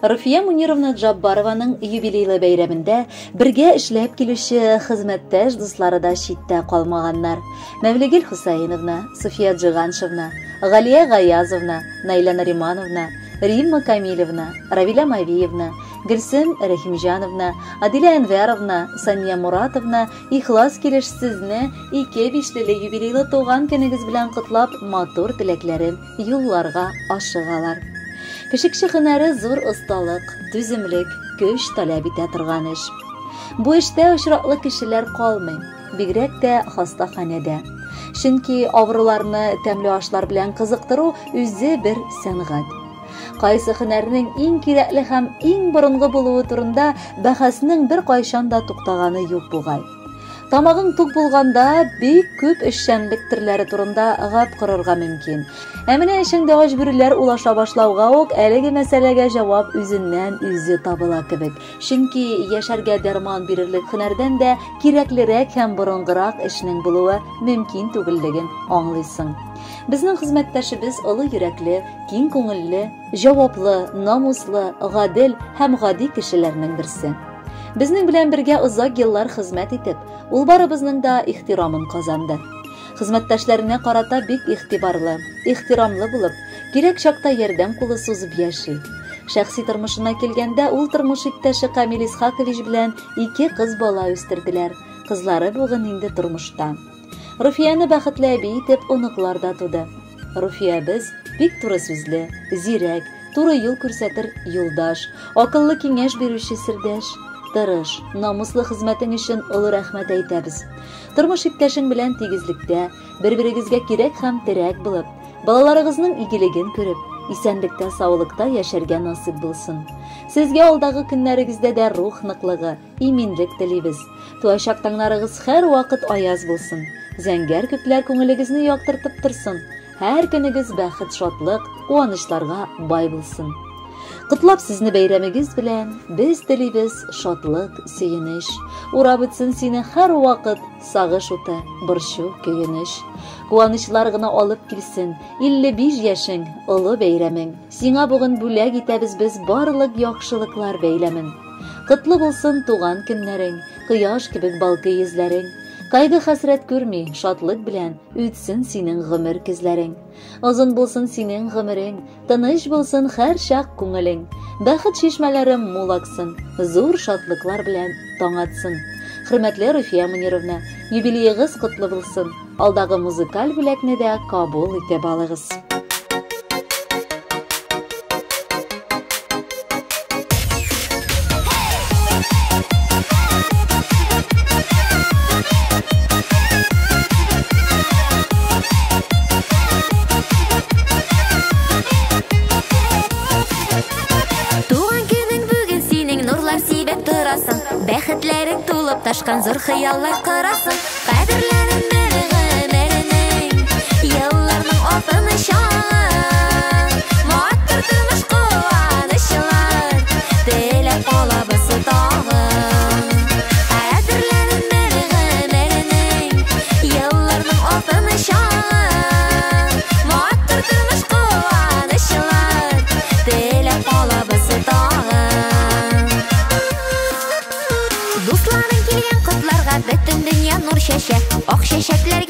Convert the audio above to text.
Руфия Мунировна Джаббарованың юбилейлы бәйрәмендә бергә эшләп килүче хезмәттәш дуслары да читтә калмаганнар. Мәвлегел Хусаиновна, София Джиганшевна, Галия Гаязовна, Наиля Наримановна, Римма Камилевна, Равиля Мавиевна, Гөлсем Рәхимҗановна, Адилә Әнвәровна, Сания Муратовна ихлас килеш сезне ике бишлеле юбилейлы туган көнегез белән котлап, матур теләкләрен юлларга ашыгалар. Пешекче һөнәре зур осталык, түземлек, көч таләп итә торган эш. Бу эштә очраклы кешеләр калмый, бигрәк тә хастаханәдә. Чөнки авыруларны тәмле ашлар белән кызыктыру үзе бер сәнгать. Кайсы һөнәрнең иң кирәкле һәм иң борынгы булуы турында бәхәснең беркайчан да туктаганы юк бугай. Тамагың тук булганда бик күп эшчәнлек төрләре турында гап корырга мөмкин. Ә менә эчеңдә ач бүреләр улаша башлауга ук әлеге мәсьәләгә җавап үзеннән үзе табыла кебек. Чөнки яшәргә дәрман бирерлек һөнәрдән дә кирәклерәк һәм борынгырак эшнең булуы мөмкин түгеллеген аңлыйсың. Безнең хезмәттәшебез олы йөрәкле, киң күңелле, җаваплы, намуслы, гадел һәм гади кешеләрнең берсе. Безнең белән бергә озак еллар хезмәт итеп, ул барыбызның да ихтирамын казанды. Хезмәттәшләренә карата бик игътибарлы, ихтирамлы булып, кирәк чакта ярдәм кулы сузып яши. Шәхси тормышына килгәндә, ул тормыш иптәше Камил Исхакович белән ике кыз бала үстерделәр. Кызлары бүген инде тормышта. Руфияне бәхетле әби итеп оныклар да туды. Руфиябез бик туры сүзле, зирәк, туры юл күрсәтер юлдаш, акыллы киңәш бирүче сердәш. Тырыш, намуслы хезмәтең өчен олы рәхмәт әйтәбез. Тормыш иптәшең белән тигезлектә, бер-берегезгә кирәк һәм терәк булып, балаларыгызның игелеген күреп, исәнлектә, саулыкта яшәргә насыйп булсын. Сезгә алдагы көннәрегездә дә рух ныклыгы, иминлек телибез. Туачак таңнарыгыз һәрвакыт аяз булсын. Зәңгәр күкләр күңелегезне яктыртып торсын. Һәр көнегез бәхет, шатлык, куанычларга бай булсын. Котлап сезне бәйрәмегез белән, без телибез шатлык, сөенеч. Урап үтсен сине һәрвакыт сагыш уты, борчу, көенеч. Куанычлар гына алып килсен, 55 яшең, олы бәйрәмең. Сиңа бүген бүләк итәбез без барлык яхшылыклар бәйләмен. Котлы булсын туган көннәрең, кояш кебек балкый йөзләрең. Кайгы хәсрәт күрми, шатлык белән үтсен синең гомер көзләрең. Озын булсын синең гомерең, тыныч булсын һәр чак күңелең. Бәхет чишмәләре мул аксын, зур шатлыклар белән таң атсын. Хөрмәтле Руфия Мунировна, юбилеегыз котлы булсын. Алдагы музыкаль бүләкне дә кабул итеп алыгыз. Туган көнең бүген синең, нурлар сибеп торасың. Бәхетләрең тулып ташкан зур хыяллар корасың. Кадерләрен бер гомеренең, елларның алтын чагы. Матур тормыш куанычлар теләп калабыз тагы. Кадерләрен бер гомеренең, елларның алтын чагы. Матур тормыш куанычлар теләп калабыз тагы. Дусларың килгән котларга бөтен дөнья нур чәчә. Ак чәчәкләргә